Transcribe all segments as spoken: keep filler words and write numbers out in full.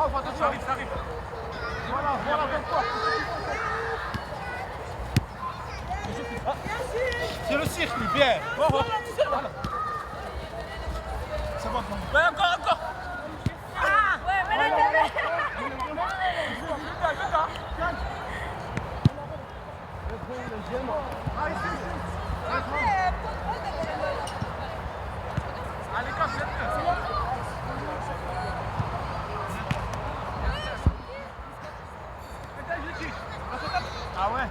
Ça arrive, ça arrive. Voilà, voilà, donc quoi. C'est le cirque, bien. Oh, oh. Voilà. Ça va, bon. Ouais, encore, encore. Ah, ouais, mais là, Ah ouais.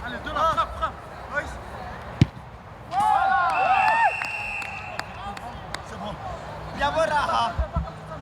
Allez, de la frappe, frappe. Nice. C'est bon. Bien, voilà.